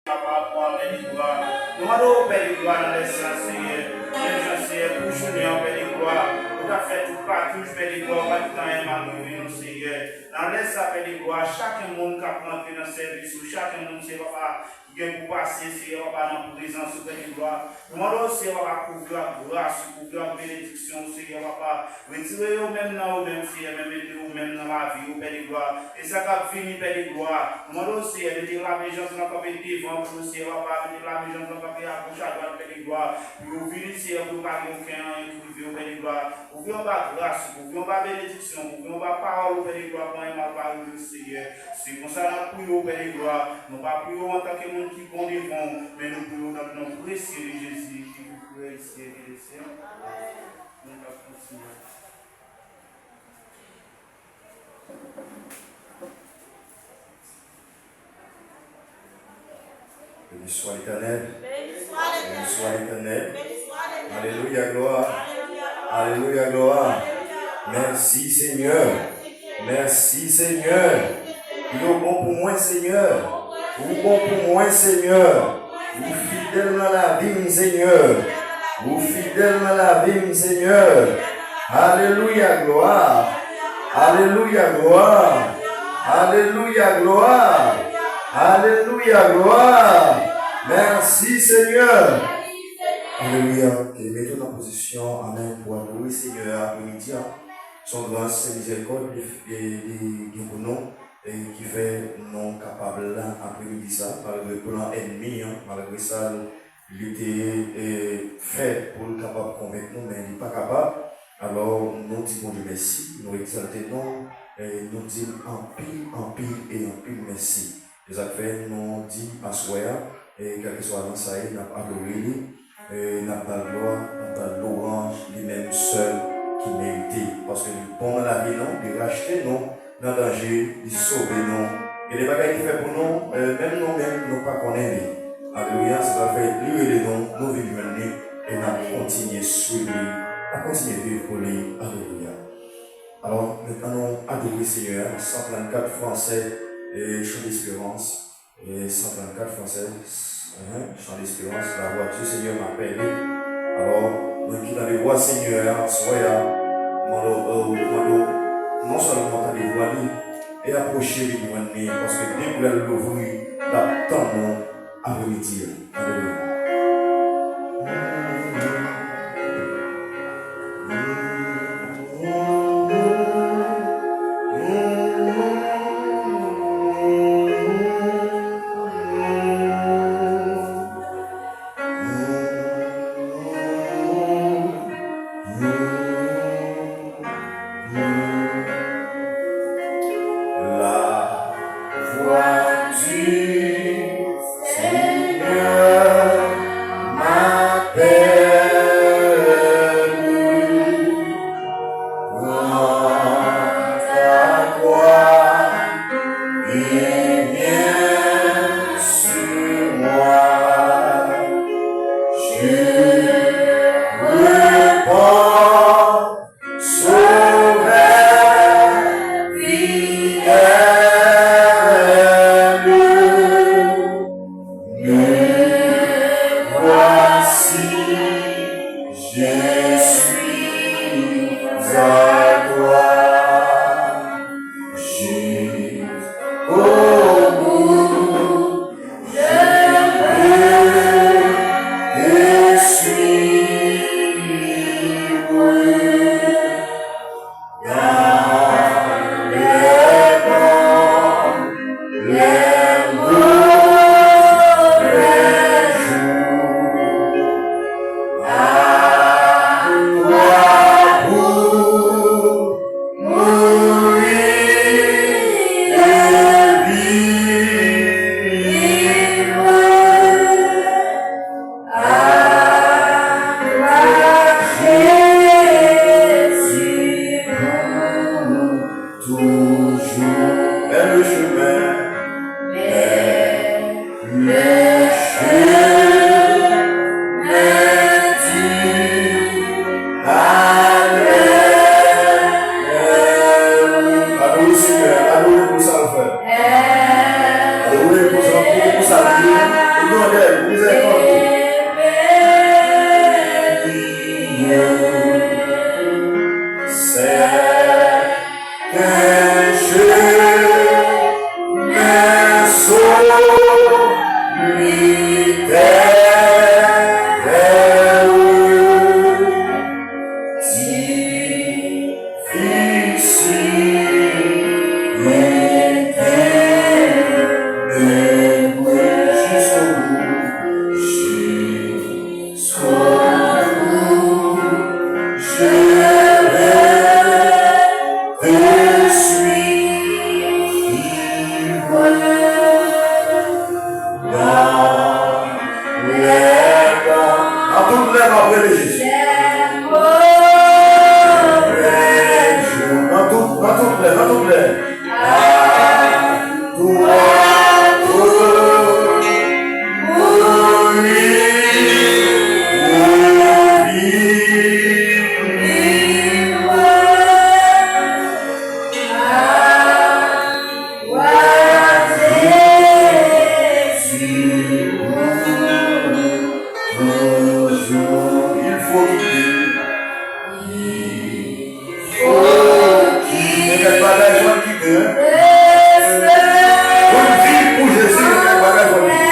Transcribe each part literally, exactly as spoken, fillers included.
Papa, pran Pè de glwa. Nou mande w, Pè de glwa, nan lè sa, Seyè. Menm jan, Seyè, pou jounen an, Pè de glwa, ou t ap fè tout patouch, Pè de glwa, ou pa t kite anyen mal rive nou, Seyè. Nan lè sa, Pè de glwa, chak moun k ap rantre nan sèvis ou, chak moun, Seyè, papa, ki gen pou pase, Seyè, papa, nan prezans ou, Pè de glwa. Nou mande w, Seyè, papa, kouvri w ak gras ou, kouvri w ak benediksyon ou, Seyè, papa. Retire yo menm nan yo menm, Seyè, men mete ou menm nan lavi yo, Pè de glwa. E sa k ap vini, Pè de glwa, nou mande w, Seyè, mete lame jan nan kanpe devan pou yo, Seyè, papa, mete lame jan nan kanpe agoch, adwat, Pè de glwa, pou yo vini, Seyè, pou yo pa gen okenn anyen ki rive yo, Pè de glwa. Kouvri anba gras ou, kouvri anba benediksyon, kouvri anba pawòl ou, Pè de glwa, pou anyen mal pa rive yo, Seyè. Se konsa n ap priye w, Pè de glwa. Nou pa priye w antanke moun ki bon devan w, men nou priye w nan non presye de Jezi, ki pi pre ici et que le ciel. Nou ka kontinye. Beni swa Letènèl. Beni swa Letènèl. Beni swa Letènèl. Beni swa Letènèl. Alelouya, glwa. Alelouya, glwa. Alelouya, glwa. Mèsi, Senyè. Mèsi, Senyè. Ou bon pou mwen, Senyè. Ou bon pou mwen, Senyè. Ou fidèl nan lavi m, Senyè. Ou fidèl nan lavi m, Senyè. Alelouya, glwa. Alelouya, glwa. Alelouya, glwa. Alelouya, glwa. Mèsi, Senyè. Alelouya. Ke mete w nan pozisyon, amèn, pou adore Senyè a apremidi a. Se yon gras, se mizèrikòd li, li, li gen pou nou, e ki fè nou kapab la apremidi sa, malgre plan ènmi an, malgre sa, li te, e, fè pou l kapab konvenk nou, men li pa kapab. Alò, nou di Bondye mèsi, nou egzalte non, e nou di l anpil, anpil e anpil mèsi. Se sa k fè nou di aswè a, e kèlkeswa nan sa ye, n ap adore li, e n ap ba l glwa, n ap ba l lwanj, li menm sèl ki merite. Paske li bon nan lavi nou, li rachte nou, nan danje, li sove nou. Gen de bagay li fè pou nou, e, menm nou menm, nou pa konnen li. Alelouya, se sa fè li rele nou, nou vin jwenn li, e n ap kontinye swiv li, n ap kontinye viv pou li. Alelouya. Alò, mentnan nou adore Senyè a, san trannkat fransè, e, Chant d'Espérance, e, san trannkat fransè, Chant d'Espérance, la voix du Seigneur m'appelle. Alò, mwen ki tande vwa Senyè a, aswè a, mande w, mande w, non sèlman tande vwa li, e apwoche vin jwenn li, paske depi lè l louvri, l ap tann nou apremidi a. Alelouya. La voix du Seigneur m'appelle. Prends ta croix et viens sur moi. Je repens Sauveur, fidèle, me voici, je suis à toi. Jusqu'au bout, je veux te suivre dans les bons, les mauvais jours. À toi pour mourir et vivre. À toi, Jésus, pour toujours. Vers le chemin. Vers le chemin du Adore Senyè, adore pou sa l fè. Adore pou sa, pou, pou sa l ye, e Letènèl, difisil, men kenbe mwen jiskobout, jiskobout. Je vais te suivre. Dans les mauvais jours. Dans tout, dans tout, dans tout, dans tout. À toi pour mourir, le vivre. Il faut quitter. Gen kèk bagay fò n kite, wi. Pou n viv pou Jezi, gen kèk bagay fò n kite.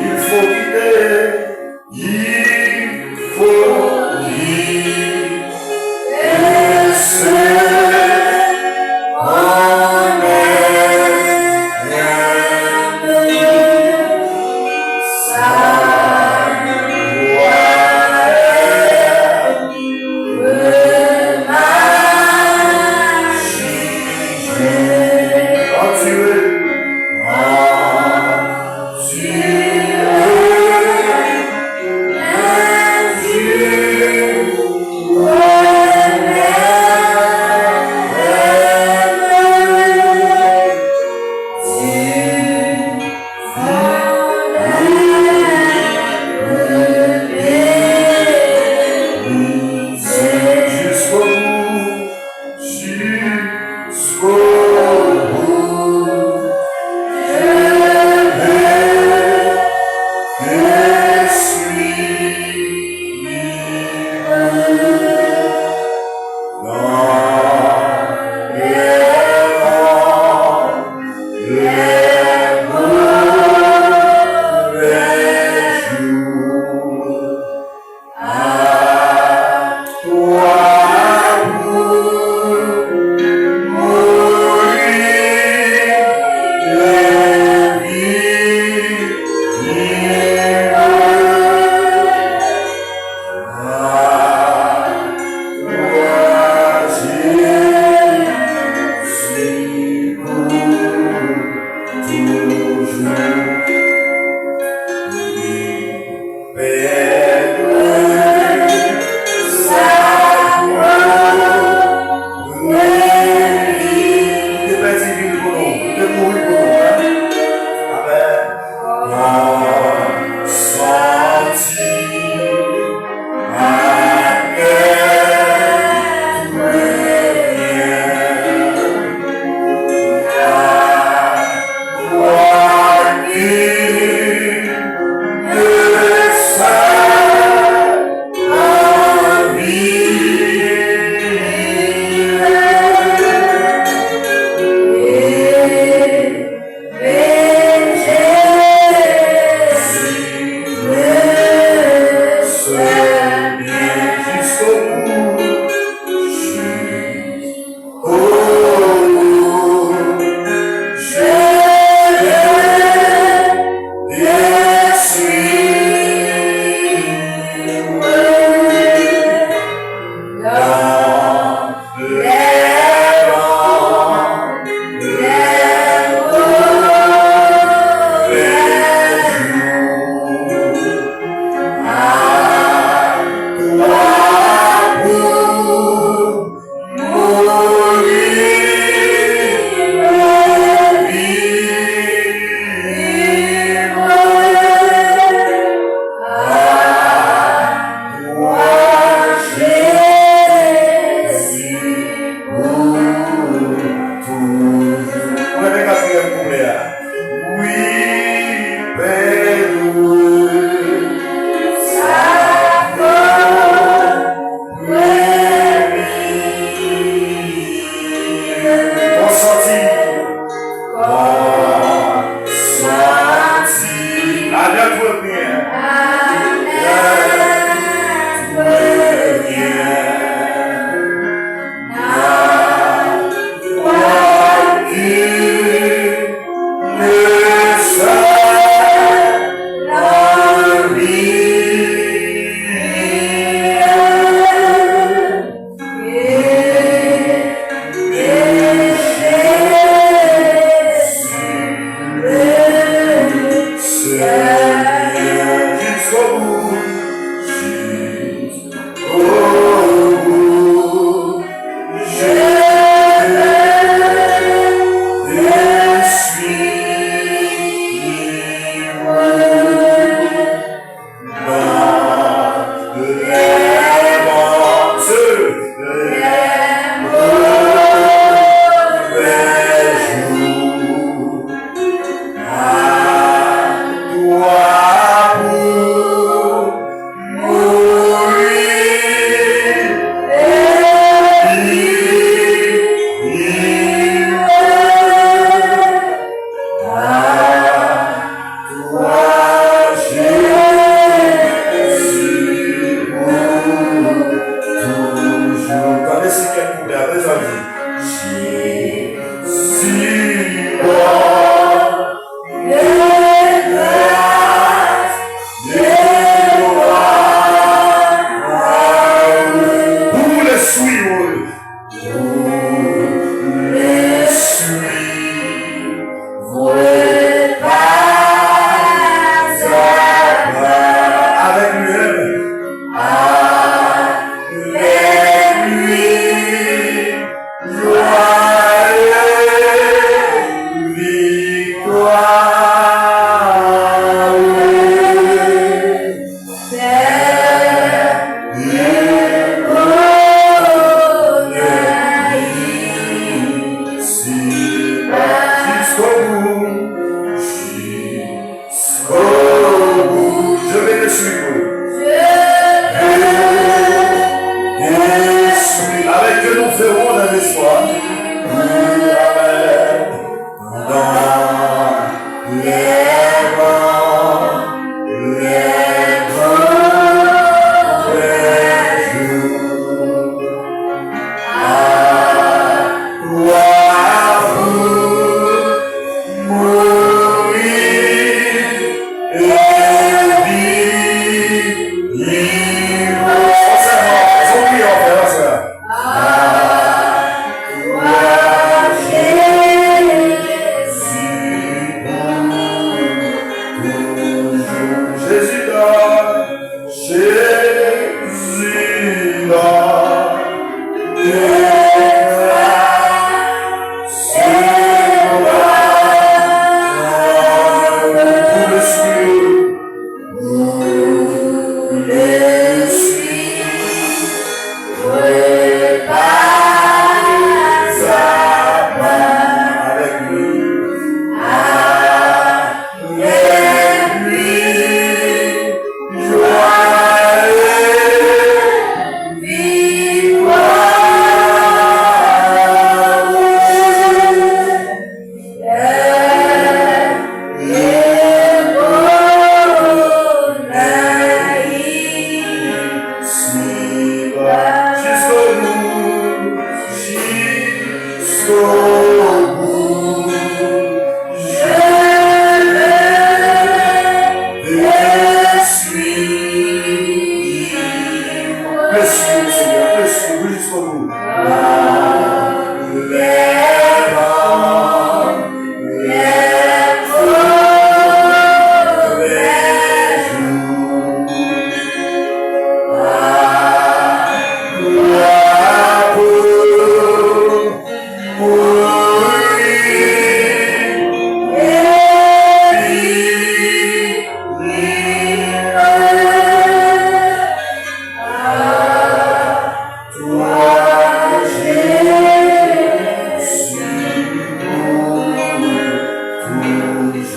Il faut quitter, il faut quitter ce qu'on aime. Jusqu'au bout, je vais te suivre. Dans les mauvais jours. À toi pour mourir, le vivre. À toi, Jésus, pour toujours. Pèd sa pran li. Li te pèdi vi l pou nou, li te mouri pou nou, wi. Amèn. Kòm santi atè premye.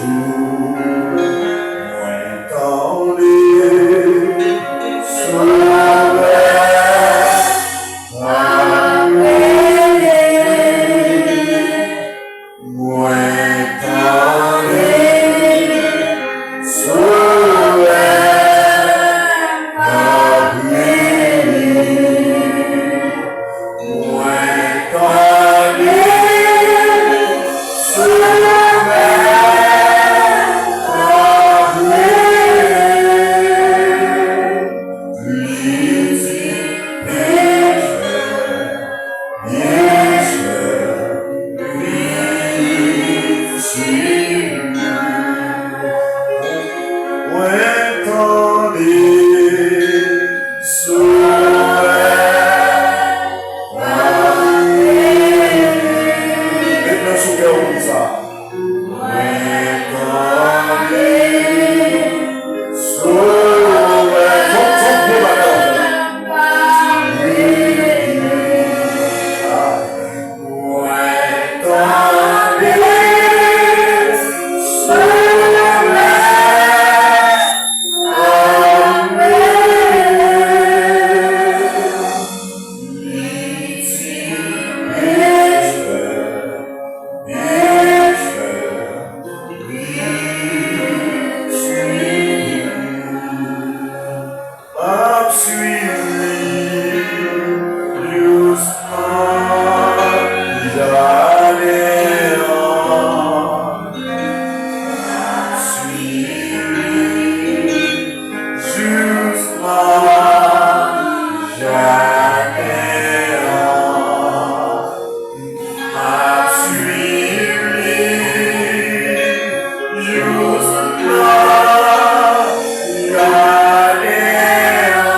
Mwen tande Sovè ap rele. Mwen tande Sovè ap rele. Mwen tande Sovè ap rele. Li di, pechè, pechè, vin swiv mwen. Mwen tande Sovè ap rele. Met men sou kè w pou sa. Mwen tande Sovè. Fòk, fòk gwo bagay. Mwen tande Sovè ap rele. Li di, pechè, pechè, vin swiv mwen. M ap swiv li joustan jaden an. M ap swiv li joustan jaden an. M ap swiv li joustan jaden an.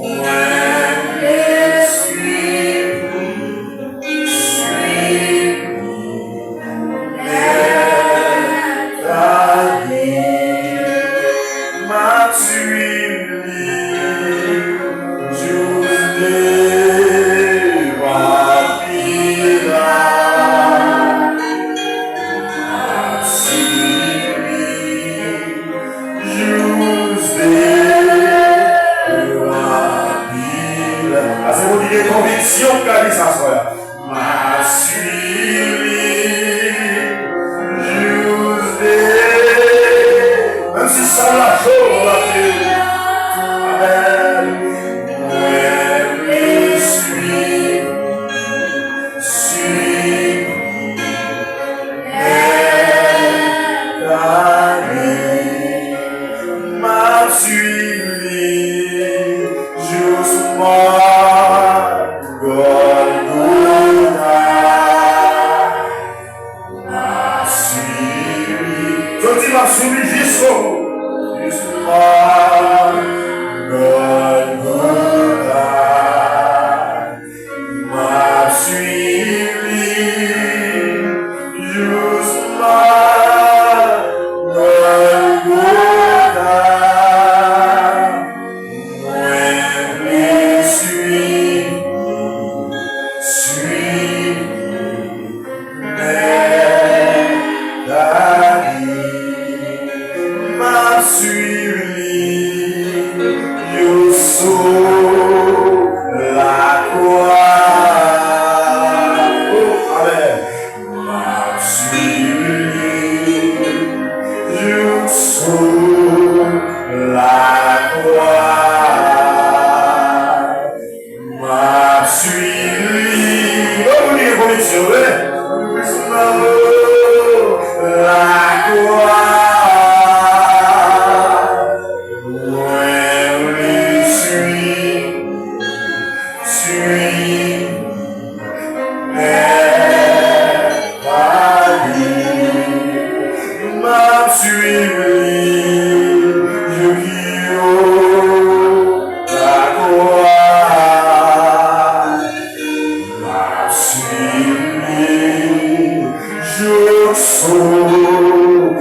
Mwen vle swiv ou, swiv ou. Mèt a di, m ap swiv li jous devan Pilat. M ap swiv li jous devan Pilat. Paske moun ki gen konviksyon ka di sa aswè a. M ap swiv li jous de. Menm si sa w la cho, w ap viv. Amèn. Mwen vle swiv, swiv Mèt la. M ap swiv li jous mò Gòlgota. M ap swiv li. Jodi m ap swiv li jiskobout. Jous mò Gòlgota. M ap swiv li jous mò Gòlgota. Mwen vle swiv, swiv Mèt la. M ap swiv li jouk sou lakwa. O, amèn. M ap swiv li jouk sou lakwa. M ap swiv li. Bon, pou li gen konviksyon, wi. Lakwa. Mwen vle swiv, swiv Mèt la. M ap swiv li jouk lakwa. M ap swiv li jouk sou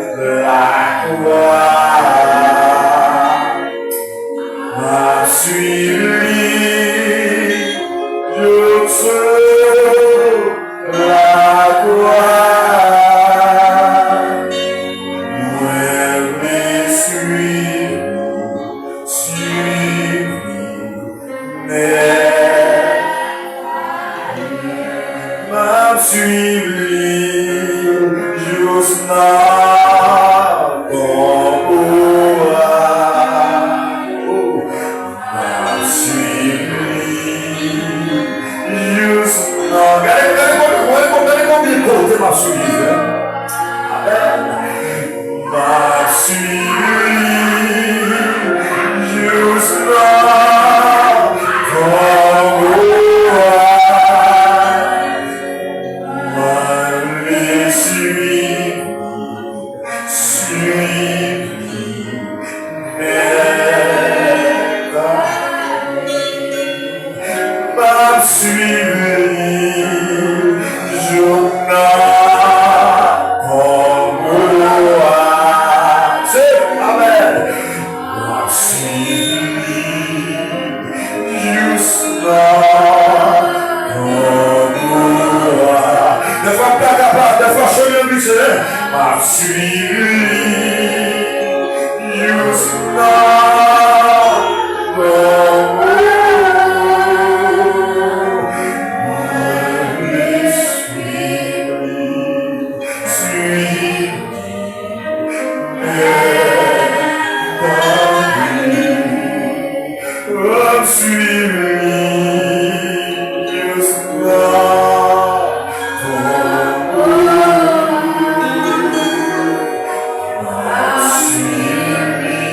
lakwa. M ap swiv li jouk sou lakwa. Nan tonbo a, oh, m ap swiv li jous nan. Gade, gade, gade, gade, gade konbyen kote m ap swiv Jezi, hein? Amen. M ap swiv li jous nan tonbo a. Mwen vle swiv, swiv li, mèt a m ap swiv li jouk nan tonbo a. Se, amen. M ap swiv li jous nan tonbo a. Dèfwa m pa kapab, dèfwa chonye m glise. M ap swiv li jous nan tonbo a. Mwen vle swiv li, swiv li, mèt a m ap swiv li jous nan tonbo a. M ap swiv li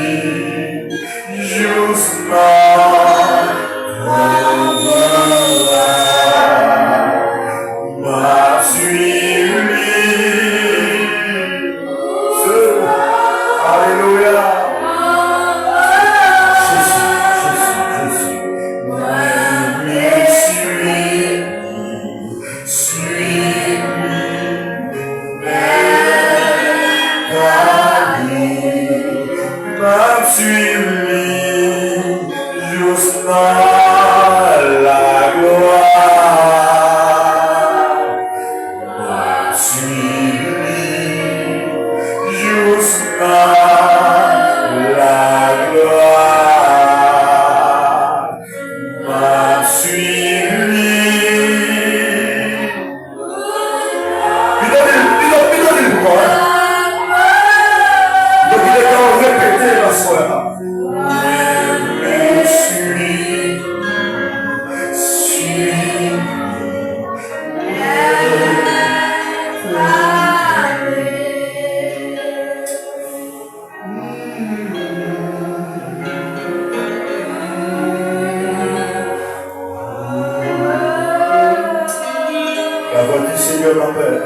jous nan tonbo a. M ap swiv li. Alelouya. Jezi, Jezi, Jezi. Mwen vle swiv li, swiv li, mèt a m ap swiv li jous nan laglwa. M ap swiv li jous nan laglwa. M ap swiv li. Pito di l, pito, pito di l ankò, hein? Pito kite kè w repete l aswè a. Mwen vle swiv, swiv, mèt a m. La voix du Seigneur m'appelle.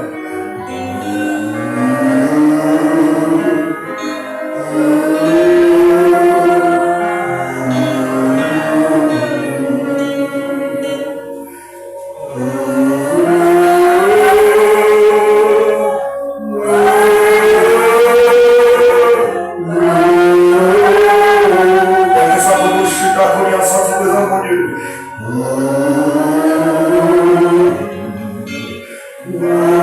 Kèlkeswa kote w chita kounye a, santi prezans Bondye.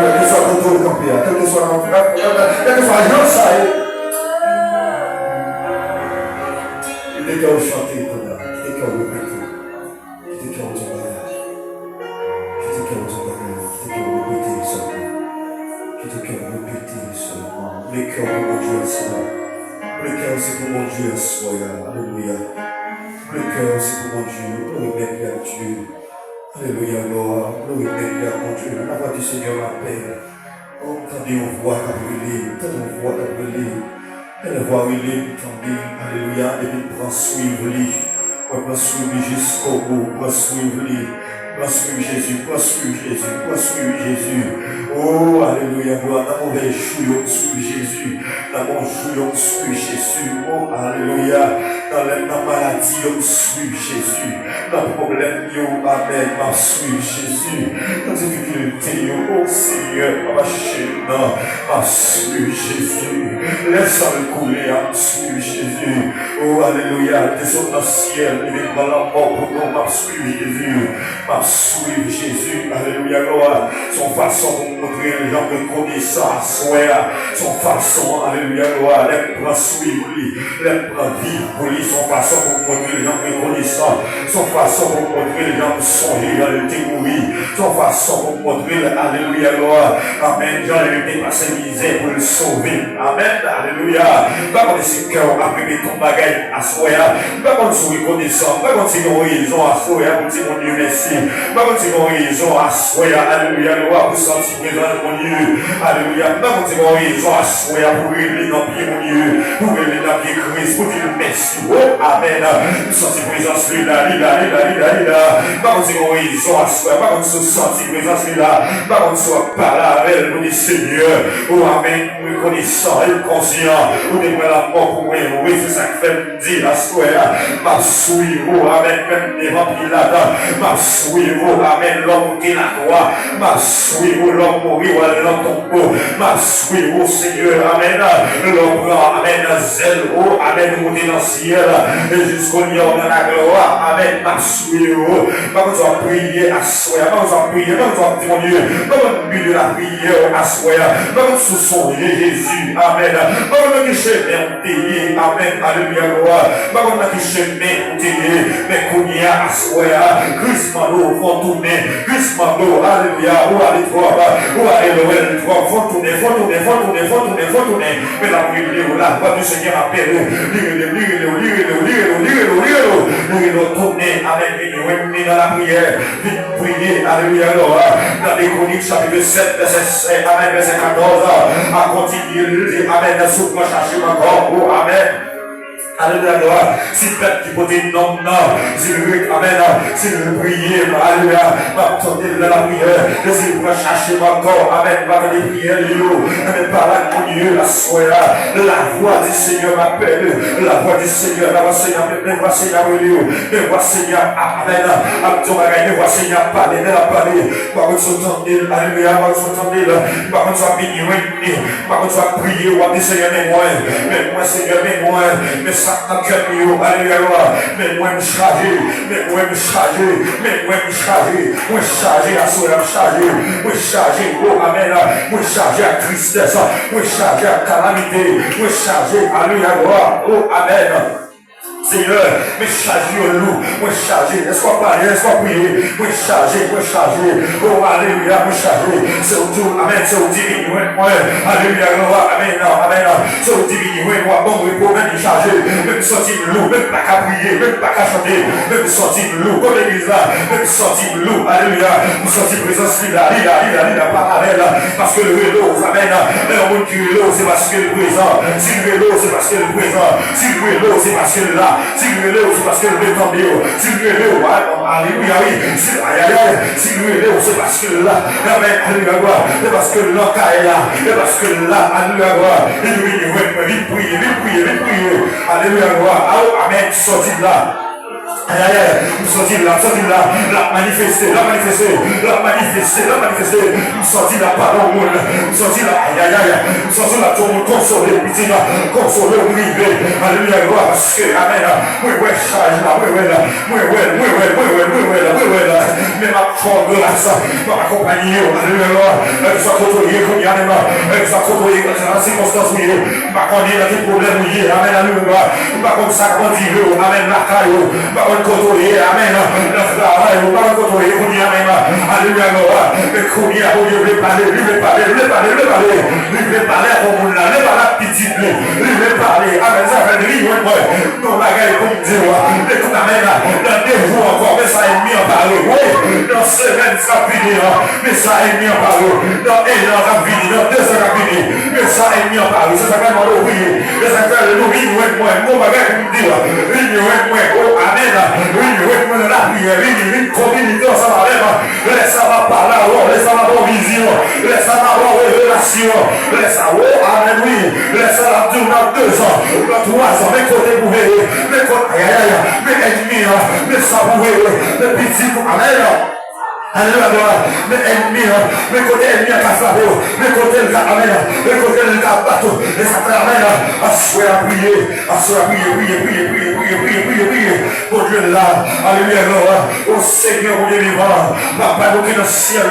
Kèlkeswa kote w kanpe a, kèlkeswa, kèlkeswa jan sa ye. Kite kè w chante kounye a, kite kè w repete. Kite kè w di yon bagay. Kite kè w di yon bagay. Kite kè w repete li sèlman. Kite kè w repete li sèlman. Ouvri kè w pou Bondye aswè a. Ouvri kè w se pou Bondye aswè a. Alelouya. Ouvri kè w se pou Bondye. Glorifye Bondye. Alelouya, glwa. Glorifye Bondye. La voix du Seigneur m'appelle. Oh, m tande yon vwa k ap rele, m tande yon vwa k ap rele. Tande vwa rele, m tande, alelouya, depi m pran swiv li. Mwen pran swiv li jiskobou, pran swiv li. Pran swiv Jezi, pran swiv Jezi, pran swiv Jezi. Oh, alelouya, glwa, nan move jou yo, m swiv Jezi. Nan bon jou yo, m swiv Jezi. Oh, alelouya, nan lè m nan maladi yo, m swiv Jezi. Nan pwoblèm yo, amèn, m ap swiv Jezi. Nan difikilte yo, o Senyè, m ap mache nan, m ap swiv Jezi. Lè san l koule a, m ap swiv Jezi. O, alelouya, l desann nan syèl, li vin pran lanmò pou nou, m ap swiv Jezi. M ap swiv Jezi, alelouya, glwa. Se yon fason pou m montre l jan m rekonesan aswè a. Se yon fason, alelouya, glwa, lè m pran swiv li. Lè m pran viv pou li, se yon fason pou m Montre l jan m rekonesan. Se yon fason pou m montre l jan m sonje jan l te mouri. Se yon fason pou m montre l, alelouya, glwa, amèn, jan l te pase mizè pou l sove m. Amèn, alelouya. M pa konn si kè w ap reme tout bagay aswè a. M pa konn si w rekonesan. M pa konn si gen yon rezon aswè a pou di Bondye mèsi. M pa konn si gen yon rezon aswè a, alelouya, glwa, pou santi prezans Bondye. Alelouya. M pa konn si gen yon rezon aswè a pou rele nan pye Bondye, pou rele nan pye Kris, pou di l mèsi. O, amèn. M santi prezans li la, li la, li la, li la, li la. M pa konn si gen yon rezon aswè a, m pa konn si w santi prezans li la. M pa konn si w ap pale avè l, pou di, Senyè, o, amèn, m rekonesan e m konsyan ou te pran lanmò pou mwen. Wi, se sa k fè m di aswè a, m ap swiv ou, amèn, menm devan Pilat, m ap swiv ou, amèn, lè w moute lakwa, m ap swiv ou, lè w mouri, w al nan tonm ou, m ap swiv ou, Senyè, amèn, lè w pran, amèn, zèl ou, amèn, moute nan syèl, e jis kounye a w nan laglwa, amèn, m ap swiv ou. M pa konn si w ap priye aswè a, m pa konn si w ap priye, m pa konn si w ap di Bondye, m pa konn bi de lapriyè w aswè a, m pa konn si w sonje Jezi, amèn, m pa konn nan ki chemen te ye. Amèn. Alelouya, glwa. M pa konn nan ki chemen ou te ye, men kounye a, aswè a, Kris mande w fè w tounen. Kris mande w, alelouya, ou ale twòp, ou ale lwen twòp. Fè w tounen, fè w tounen, fè w tounen, fè w tounen, fè w tounen, fè w tounen. Men l ap rele w, la voix du Seigneur appelle ou. Li rele w, li rele w, li rele w, li rele w, li rele w, li rele w, li rele w tounen. Amèn. Vin jwenn li nan lapriyè. Vin priye. Alelouya, glwa. Nan de Kwonik, chapit sèt, vèsè sèt, amèn, vèsè katòz a, kontinye, li di, amèn, si w pran chache m ankò, o, amèn. Alelouya, glwa. Si pèp ki pote non m nan, si l ret, amèn, si l priye m, alelouya, m ap tande l nan lapriyè. E si l pran chache m ankò, amèn, m va tande priyè li yo. Amèn, pale ak moun yo aswè a. La voix du Seigneur m'appelle. La voix du Seigneur, la voix Seigneur, la voix Seigneur rele yo. Men vwa Senyè a, amèn, ap di yon bagay, men vwa Senyè a ap pale, men l ap pale. M pa konn si w tande l, alelouya, m pa konn si w tande l, m pa konn si w ap vin jwenn li, m pa konn si w ap priye, w ap di, Senyè, men mwen, men mwen, Senyè, men mwen, men sa k nan kè m yo, alelouya, glwa, men mwen, m chaje, men mwen, m chaje, men mwen, m chaje, mwen chaje, aswè a, m chaje, mwen chaje, o, amèn, mwen chaje ak tristès, mwen chaje ak kalamite, mwen chaje, alelouya, glwa, o, amèn. Senyè, men chaj yo lou. Mwen chaje. Èske w ap pale? Èske w ap priye? Mwen chaje, mwen chaje. O, alelouya, mwen chaje. Se ou tou, amèn, se ou ki vin jwenn mwen. Alelouya, glwa, amèn, amèn. Se ou ki vin jwenn mwen, w ap ban m repo, men m chaje. Men m santi m lou, men m pa ka priye, men m pa ka chante. Men m santi m lou. Kote legliz la? Men m santi m lou. Alelouya. M santi prezans li la, li la, li la, li la, pa avè l. Paske l rele w, amèn. Lè yon moun ki rele w, se paske l prezan. Si l rele w, se paske l prezan. Si l rele w, se paske l la. Si l rele w, se paske l vle tande w. Si l rele w, a-, alelouya, wi. Si, ayayay, si l rele w, se paske l la. Amèn, alelouya, glwa. Se paske l nan kay la. Se paske l la, alelouya, glwa. Vin, vin, vin, vin priye, vin priye, vin priye. Alelouya, glwa. Aw, amèn, sòti la. Ayayay, m santi l la, m santi l la, l ap manifeste, l ap manifeste, l ap manifeste, l ap manifeste. M santi l ap pale yon moun, m santi l ap, ayayay, m santi l ap di yon moun konsole, pitit, konsole, m rive. Alelouya, glwa, paske, amèn, mwen wè chaj la, mwen wè l, mwen wè l, mwen wè l, mwen wè l, mwen wè l, mwen wè l. Men m ap fè w gras, m ap akonpanye w, alelouya, glwa. Kèlkeswa kote w ye kounye a menm, kèlkeswa kote w ye, kèlkeswa nan sikonstans ou ye, m pa konnen nan ki pwoblèm ou ye, amèn, alelouya, glwa. M pa konn sa k ap andire w, amèn, lakay ou. M pa konn kote w ye, amèn, nan travay ou. M pa konn kote w ye kounye a menm, alelouya, glwa. Men kounye a, Bondye vle pale, li vle pale, li vle pale, li vle pale. Li vle pale ak yon moun la, li vle pale ak pitit li. Li vle pale, amèn, sa fè li vin jwenn mwen. Yon bagay pou m di w, ekout, amèn, nan de jou ankò, men sa ènmi an pare. Wi, nan semèn k ap vini an, men sa ènmi an pare. Nan en an k ap vini, nan de zan k ap vini, men sa ènmi an pare. Se sa k fè m mande w priye. Se sa k fè nou vin jwenn mwen. Yon bagay pou m di w, vin jwenn mwen. O, amèn. Vin jwenn mwen nan lapriyè. Vin, vin kominike ansanm avè m. Lè sa m ap pale avè w, lè sa m ap ba w vizyon, lè sa m ap ba w revelasyon, lè sa, o, amèn, wi, lè sa l ap di w nan de zan, nan twa zan, men kote pou veye, men kote, ayayay, men ènmi an, men sa pou veye, men pitit ou, amèn, alelouya, glwa, men ènmi an, men kote ènmi an ka frape w, men kote l ka, amèn, men kote l ka bat ou, men sa fè, amèn, aswè a priye, aswè a priye, priye, priye, Bondye la, alelouya, glwa, o Senyè, Bondye vivan, Papa nou ki nan syèl.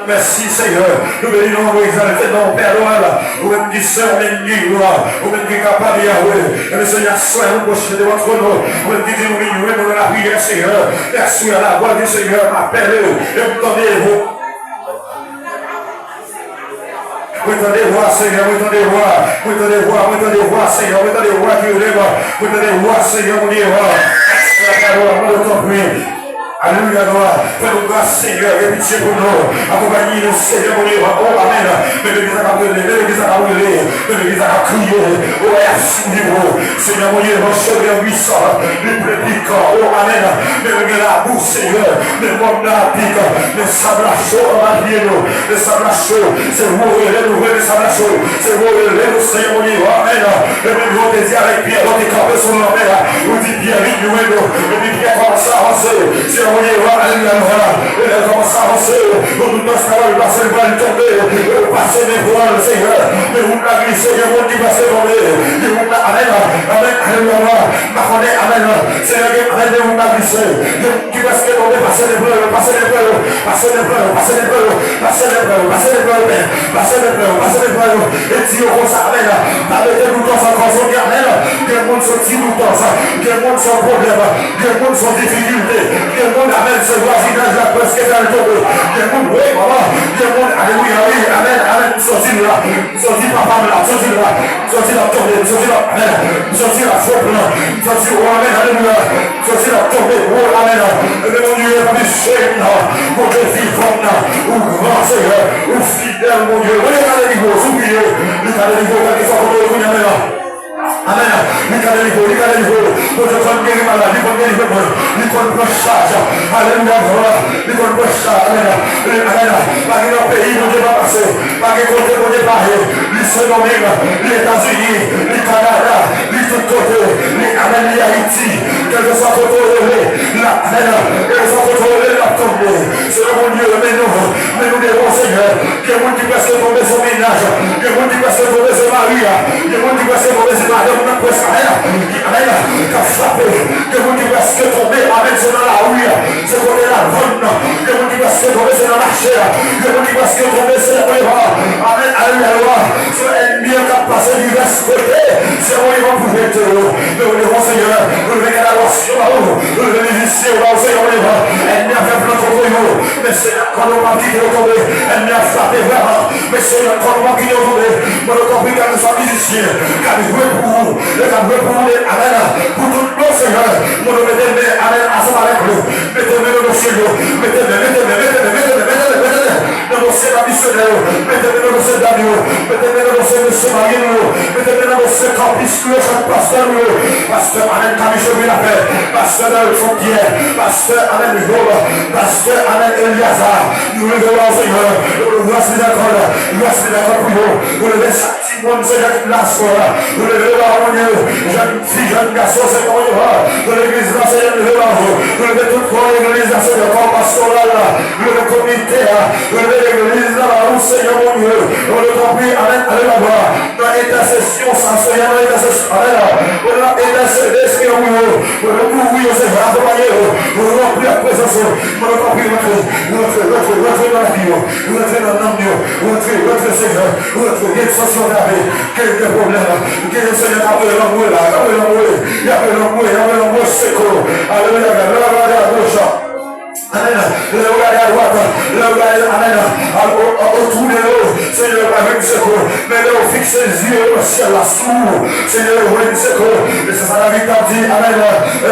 Mèsi, Senyè. Nou beni non w, nou egzalte non w, Pè adorab. Ou menm ki sen, ou menm ki glwa, ou menm ki kapab, Yahweh. Ebyen, Senyè, aswè, nou pwoche devan twòn ou. Ou menm ki di nou vin jwenn nou nan lapriyè, Senyè. Mèsi a la vwa di Senyè, m apèle e m tande vwa. Mwen tande vwa, Senyè, mwen tande vwa, mwen tande vwa, mwen tande vwa, Senyè, mwen tande vwa ki rele mwen, mwen tande vwa, Senyè, mwen tande vwa. Mwen tanpri. Alelouya, glwa. Fè nou gras, Senyè, gen pitye pou nou. Akonpaye nou, Senyè, mwen tande vwa. O, amèn. Men legliz la k ap rele, men legliz la k ap rele, men legliz la k ap kriye. O, y ap swiv ou. Senyè, mwen tande vwa, cheve an bwis, li ple pikan. O, amèn. Men nou gen labou, Senyè. Men mòn nan ap pik. Men sab la cho anba pye nou. Men sab la cho. Se ou rele nou vre, men sab la cho. Se ou rele nou, Senyè, ou di, amèn. E menm jan w te di avèk Pyè, lè w te kanpe sou lanmè a, ou di, Pyè, vin jwenn nou. Epi Pyè kòmanse avanse. Senyè, ou di, alelouya, alelouya. E lè l kòmanse avanse, nou tout nan sa w al pase, l pral tonbe. E ou pase men pou l, Senyè. Men wout la glise, gen moun ki pase tonbe. Gen wout la, amèn, amèn, alelouya. M pa konnen, amèn. Senyè, gen, amèn, gen wout la glise. Gen ki prèske tonbe, pase devan yo, pase devan yo, pase devan yo, pase devan yo, pase devan yo, pase devan yo, pase devan yo, pase devan yo, e di yo konsa, amèn, pa mete doutans ankò sou li, amèn, gen moun se ti doutans, gen moun se yon pwoblèm, gen moun se yon difikilte, gen moun, amèn, se vwazinaj la k prèske fè l tonbe, gen moun, wi, manman, gen moun, alelouya, wi, amèn, amèn, m soti la, m soti papa m la, m soti la, m soti l ap tonbe, m soti l ap, amèn, m soti l ap fè plan, m soti, o, amèn, alelouya. Soti la tonbe, o, amèn. Ebyen, Bondye, pa vin sou nou, Bondye vivan nan, ou gran Senyè, ou fidèl, Bondye. Bondye ka delivre w, si w priye, li ka delivre w, kèlkeswa kote w ye kounye a, amèn. Amèn. Li ka delivre w, li ka delivre w. Bondye konn geri malad, li konn delivre mwen, li konn pran chaj. Alelouya, glwa. Li konn pran chaj, amèn. Amèn. Pa gen nan peyi Bondye pa pase. Pa gen kote Bondye pa ye. Li Sendomeng, li Etazini, li Kanada, li tout kote, li, amèn, li Ayiti. Kèlkeswa kote w rele, l ap, amèn, kèlkeswa kote w rele, l ap tonbe. Senyè Bondye, men nou, men nou devan w, Senyè. Gen moun ki prèske tonbe sou mennaj, gen moun ki prèske tonbe sou mari a, gen moun ki prèske tonbe sou madanm nan, prèske, amèn, amèn, k ap frape. Gen moun ki prèske tonbe, amèn, se nan lari a. Se kote lavann nan. Gen moun ki prèske tonbe, se nan mache a. Gen moun ki prèske tonbe, se nan bouleva. Amèn, alelouya, glwa. Se ènmi an k ap pase divès kote. Se ou li pou jete yo. Men ou devan Senyè, ou leve gad adorasyon ba ou. Ou leve mizisyen ou ba ou, Senyè, ou devan. Ènmi an fè plan kont yo. Men Senyè, kò nou p ap kite yo tonbe. Ènmi an frape vrèman. Men Senyè, kò nou p ap kite yo tonbe. Mwen, nou tanpri, kèlkeswa mizisyen k ap jwe pou ou, e k ap jwe pou ou, amèn, pou tout non, Senyè, mwen, nou mete men, amèn, ansanm avèk nou. Mete men nan dosye yo. Mete men, mete men, mete men, mete men, mete men, mete men nan dosye misyonè yo. Mete men nan dosye dam yo. Mete men nan dosye mesye marye nou yo. Mete men nan dosye kanpis nou yo, jèn pastè nou yo. Pastè, amèn, Kamicho Vilapè. Pastè David Fontyè. Pastè, amèn, Job. Pastè, amèn, Eliazar. Nou leve yo, Senyè. Nou leve yo, Senyè, nou leve yo, Senyè, pou yo. Nou leve sa. Timoun, Senyè, ki nan lasyèl la, nou leve yo ba ou, Bondye. Jèn fi, jèn gason, Senyè, Bondye, nan legliz la, Senyè, nou leve yo ba ou. Nou leve tout kò legliz la, Senyè, kò pastoral la, nou leve komite a, nou leve legliz la ba ou, Senyè, Bondye. Bondye, tanpri, amèn, alelouya. Nan entèsesyon sa, Senyè, nan entèsesyon, amèn. Bondye, n ap entèsede, Senyè, pou yo. Bondye, kouvri yo, Senyè, akonpaye yo. Ranpli ak prezans ou. Bondye, tanpri, rantre, rantre, rantre, rantre nan lavi yo. Rantre nan nanm yo. Rantre, rantre, Senyè. Rantre, gen sansyon grave. Gen, gen pwoblèm. Gen, Senyè, k ap rele lanmou la. K ap rele lanmou. Y ap rele lanmou, y ap rele lanmou, seko. Alelouya, alelouya, alelouya. Amèn. Lè yo gade adwat, lè yo gade, amèn, a, o, o, otou de yo, Senyè, yo pa jwenn sekou. Men lè yo fikse zye yo nan syèl la sou ou, Senyè, yo jwenn sekou. E se sa David t ap di, amèn,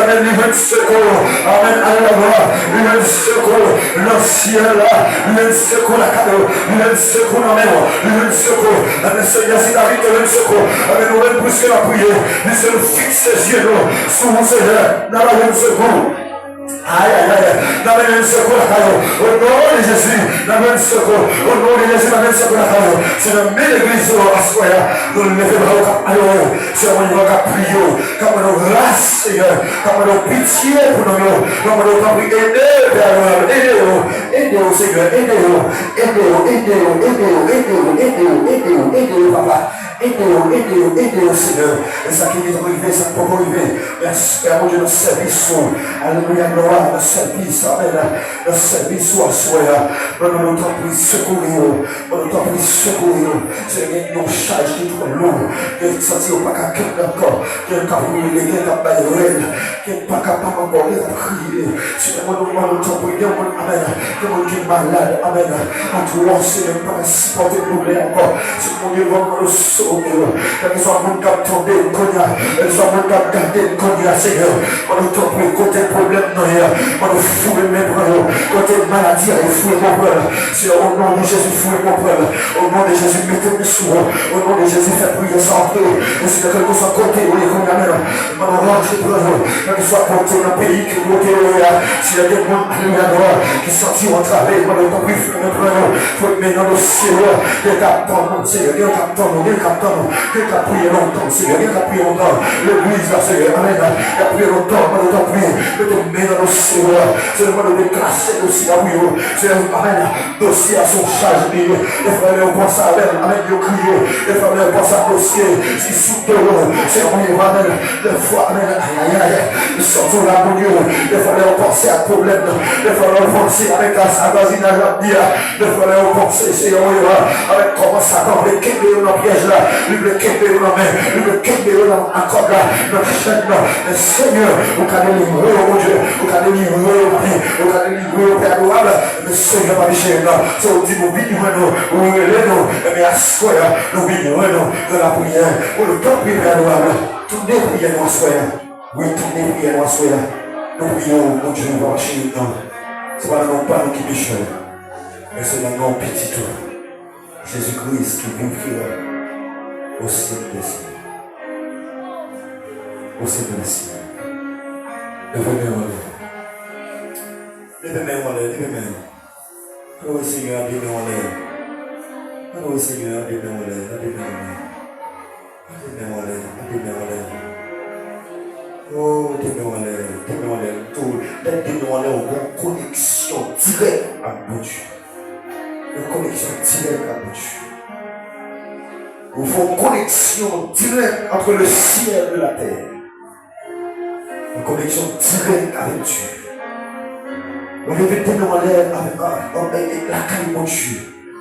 amèn, li jwenn sekou. Amèn, alelouya, li jwenn sekou nan syèl la, li jwenn sekou lakay ou, li jwenn sekou nan men ou, li jwenn sekou. Amèn, Senyè, si David te jwenn sekou, amèn, nou menm, piske n ap priye, piske nou fikse zye nou sou ou, Senyè, n ap jwenn sekou. Ay, ay, ay, ay. N ap jwenn sekou lakay ou. O non de Jezi, n ap jwenn sekou. O non de Jezi, n ap jwenn sekou lakay ou. Se nan men legliz ou aswè a, nou leve ba ou k ap adore ou. Se yon moun k ap priye ou, k ap mande w gras, Senyè, k ap mande w pitye pou nanm yo. N ap mande w tanpri ede, Pè adorab, ede yo, ede yo, Senyè, ede yo, ede yo, papa. Ede yo, ede yo, ede yo, Senyè. E sa ki vin rive, sa k poko rive. Mèsi, Pè Bondye, nan sèvis ou. Alelouya, glwa, nan sèvis, amèn. Nan sèvis ou aswè a. Mwen, mwen, nou tanpri, sekouri yo. Mwen, nou tanpri, sekouri yo. Senyè, gen yon chaj ki twò lou. Yo santi yo pa ka kenbe ankò. Gen k ap woule, gen k ap bay rèl. Gen pa kapab ankò, gen k ap kriye. Senyè, mwen, nou, mwen, nou tanpri, gen moun, amèn. Gen moun ki malad, amèn. Atwò, Senyè, pa ka sipòte doulè ankò. Senyè, Bondye, mwen, mwen, nou sove yo. Kèlkeswa moun k ap tande m kounye a, kèlkeswa moun k ap gade m kounye a, Senyè, mwen, nou tanpri, kote pwoblèm nan ye a, mwen, nou foure men pran yo. Kote maladi a ye, foure men pran l. Senyè, o non de Jezi, foure men pran l. O non de Jezi, mete men sou yo. O non de Jezi, fè priyè sa antre. E Senyè, kèlkeswa kote yo ye kounye a, amèn. Mwen, nou rantre pran yo. Kèlkeswa kote nan peyi ke yo te ye a, si gen moun, alelouya, ki santi yo antrave, mwen, nou tanpri, fè men pran yo. Fout men nan dosye yo. Gen k ap tann nou, Senyè. Gen k ap tann nou. Gen k ap tann nou. Gen k ap priye lontan, Senyè. Gen k ap priye lontan. Legliz la, Senyè. Amèn. Y ap priye lontan. Mwen, nou tanpri, mete men nan dosye yo. Senyè, mwen, nou deklase dosye a pou yo. Senyè, amèn. Dosye a se yon chaj li ye. Defwa lè yo panse avè l, amèn, yo kriye. Defwa lè yo panse ak dosye ki sou do yo, se yon evanjèl. Defwa, amèn, ayayay, yo sòti la, Bondye. Defwa lè yo panse ak pwoblèm nan, defwa lè yo panse avèk sa vwazinaj la ap di a, defwa lè yo panse, Senyè, avèk kòman Satan vle kenbe yo nan pyèj la, li vle kenbe yo nan men, li vle kenbe yo nan kòd la, nan chèn nan. Men Senyè, ou ka delivre yo, Bondye, ou ka delivre yo, Bondye, ou ka delivre yo, Pè adorab. Men Senyè, pa piche nou. Se ou di nou vin jwenn nou, ou rele nou. Ebyen, aswè a, nou vin jwenn nou nan lapriyè. Pou nou tanpri, Pè adorab, tande priyè nou aswè a. Wi, tande priyè nou aswè a. Nou priye w, Bondye, nou pa mache nan. Se pa nan non pa nou ki pechè, men se nan non Pitit ou, Jezi Kris, ki viv, ki rèn o syèk dè syèk. O Senyè, Senyè. Leve men w anlè. Leve men w anlè, leve men w. Adore Senyè a de men w anlè. Adore Senyè a de men w anlè, a de men w anlè. A de men w anlè, a de men w anlè. O, de men w anlè, de men w anlè. Tou, lè de men w anlè, ou gen yon koneksyon dirèk ak Bondye. Yon koneksyon dirèk ak Bondye. Ou fè yon koneksyon dirèk entre le ciel et la terre. Yon koneksyon dirèk avèk Dye. Ou leve de men w anlè avèk, a, a, e, e, lakay Bondye.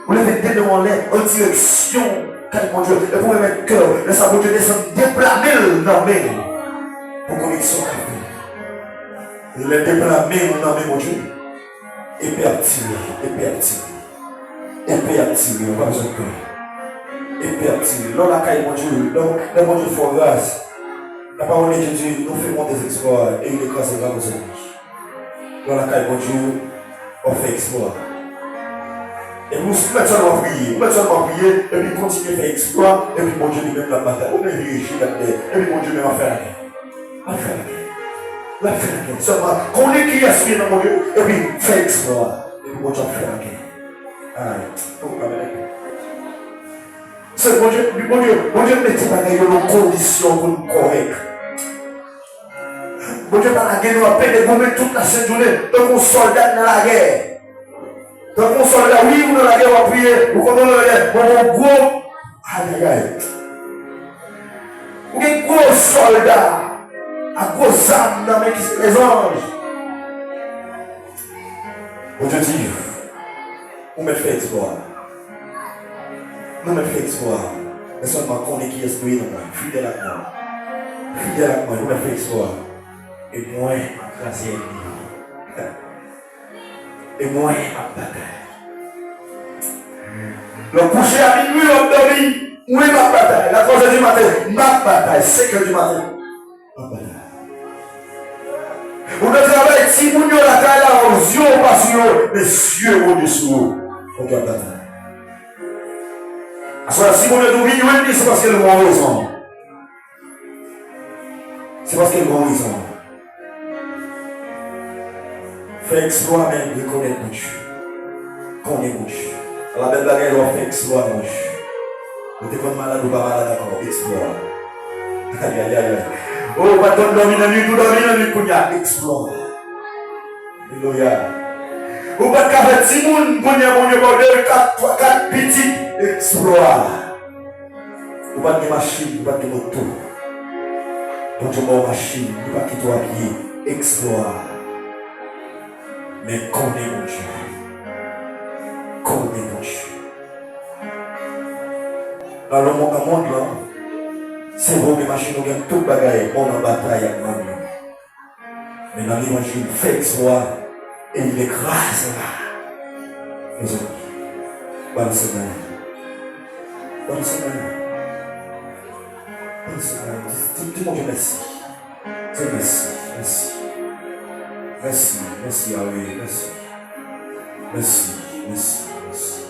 Ou leve de men w anlè an direksyon kay Bondye. Epi ou remèt kè w. Lè sa Bondye desann deplame l nan men w. Pou koneksyon k ap fèt. Lè deplame l nan men Bondye. Epe ap tire, epe ap tire. Epe ap tire, ou pa bezwen pè. Epe ap tire. Lè w lakay Bondye, lè w, lè Bondye fè w gras, la parole de Dieu dit, nous ferons des exploits et il écrasera nos ennemis. Lè w lakay Bondye, w ap fè eksplwa. Epi ou mèt sèlman priye, ou mèt sèlman priye, epi kontinye fè eksplwa, epi Bondye li menm l ap batay. Ou menm vire je w gade dèyè, epi Bondye menm ap fè lagè. L ap fè lagè. L ap fè lagè. Sèlman, konnen kiyès ou ye nan Bondye, epi fè eksplwa. Epi Bondye ap fè lagè. Ay, oh, amèn. Se Bondye, Bondye, Bondye mete bagay yo nan kondisyon pou n kòrèk. Bondye pa lage nou ap pede goumen tout lasent jounen, tankou yon sòlda nan lagè. Tankou yon sòlda, wi, ou nan lagè, w ap priye, ou konn ou nan lagè, bon, bon, gwo, ayayay. Ou gen gwo sòlda ak gwo zam nan men ki se lezanj. Bondye di, ou mèt fè eksplwa. Nou mèt fè eksplwa. Men sèlman konnen kiyès nou ye nan mwen. Fidèl ak mwen. Fidèl ak mwen, nou mèt fè eksplwa. E mwen ap kraze ènmi yo. E mwen ap batay. Lè w kouche a minwi, w ap dòmi. Mwen m ap batay. La trois heures du matin, m ap batay. Cinq heures du matin, m ap batay. Ou nan travay, timoun yo lakay la, zye w pa sou yo, men zye Bondye sou ou. Bondye ap batay. Aswè, si Bondye di w vin jwenn li, se paske l gen yon rezon. Se paske l gen yon rezon. Fè eksplwa, men rekonèt Bondye. Konnen Bondye. Ala bèl bagay lè w ap fè eksplwa, Bondye. Ou te konn malad, ou pa malad ankò. Eksplwa. Ayayayay. O, ou pa t konn dòmi nan nwit, ou dòmi nan nwit kounye a. Eksplwa. Alelouya. Ou pa t ka fè timoun, kounye a Bondye ba w de, kat, twa, kat pitit. Eksplwa. Ou Pa t gen machin, li pa t gen moto. Bondye ba w machin, li pa t kite w apye. Eksplwa. Men konnen Bondye. Konnen Bondye. Nan lemonn, nan mond lan, se vre w gen machin, ou gen tout bagay, men w nan batay ak mòn nan. Men nan levanjil, fè eksplwa e li vin kraze la. Mezanmi, ba l Senyè. Ba l Senyè. Ba l Senyè. Di, di, di Bondye mèsi. Di mèsi, mèsi. Mèsi, mèsi, Yawe, mèsi. Mèsi, mèsi, mèsi.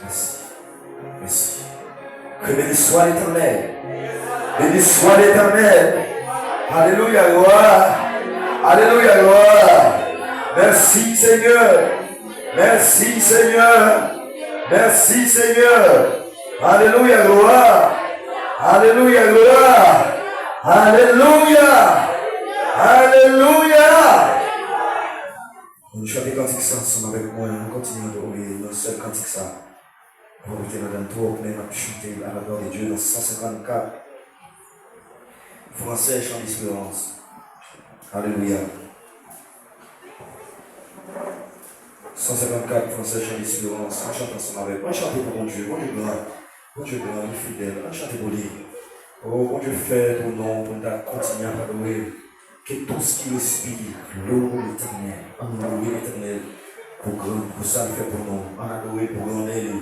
Mèsi. Mèsi. Que béni soit l'Éternel. Béni soit l'Éternel. Alléluia, gloire. Alléluia, gloire. Merci, Seigneur. Merci, Seigneur. Merci, Seigneur. Alléluia, gloire. Alléluia, gloire. Alléluia. Alléluia. Ann chante kantik sa ansanm avèk mwen. Ann kontinye adore nan sèl kantik sa. Nou pa rete ladan l twòp, men n ap chante la gloire de Dieu nan san senkannkat. Fransè, Chan Desperans. Alelouya. San senkannkat, Fransè, Chan Desperans. Ann chante ansanm avèk mwen. Ann chante pou Bondye. Bondye gran. Bondye gran, li fidèl. Ann chante pou li. O, Bondye fè pou nou, pou n ta kontinye ap adore l. Que tout ce qui respire loue l'Éternel. Ann louwe Letènèl pou gran, pou sa l fè pou nou. Ann adore l pou grandè li,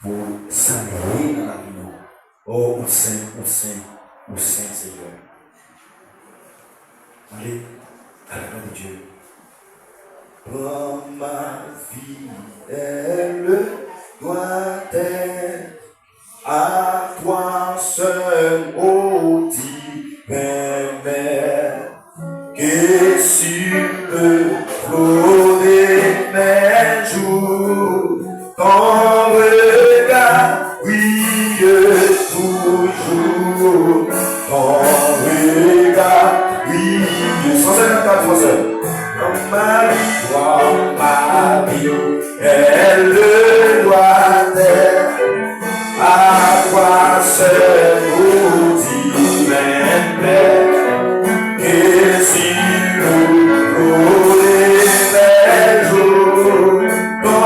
pou sa l ye nan lavi nou. O, ou sen, ou sen, ou sen, Senyè. Ale, ale, glwa de Dye. Prends ma vie, elle doit être à toi seul, ô divin Maître, que sur le flot de mes jours, ton regard brille toujours, ton regard brille. San senkannkat, Fransè. Dans ma vie, dans ma vie, elle doit être à toi seul, ô divin Père, que sur l'eau des jours, ton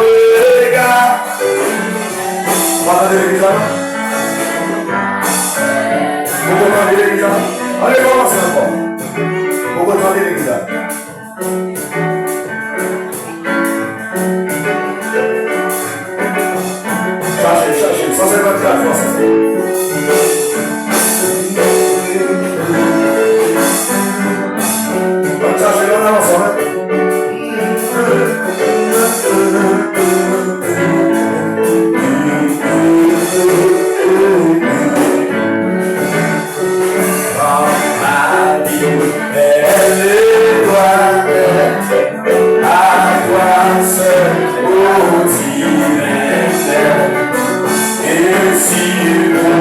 regard. Ou pa tande legliz la, non? Ou pa tande legliz la? Ann rekòmanse ankò. Ou pa tande legliz la. Chache, chache, san senkannkat fwa sa. Ann chache, ann avanse, ann. Dans ma vie, elle doit être à toi seul, ô divin Père, et si le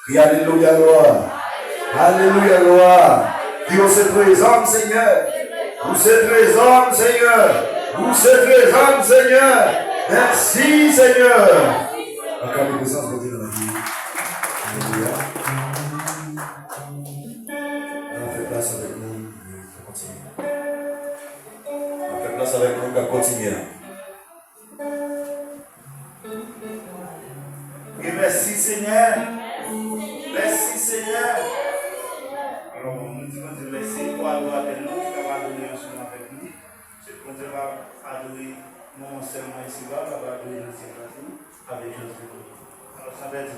Kriye alelouya, glwa. Alelouya, glwa. Di, ou se trezò m, Senyè. Ou se trezò m, Senyè. Ou se trezò m, Senyè. Mèsi, Senyè. Aklame prezans Bondye nan lavi w. Alelouya. N ap fè plas avèk nou, nou kontinye. N ap fè plas avèk nou, n ap kontinye. Wi, mèsi, Senyè. Mèsi, Senyè. Alò, bon, nou di Bondye mèsi pou adoratè nou ki t ap adore ansanm avèk nou. Se Bondye va adore non sèlman isiba, l ap adore nan syèl la tou, avèk Jezi. Alò, san pèdi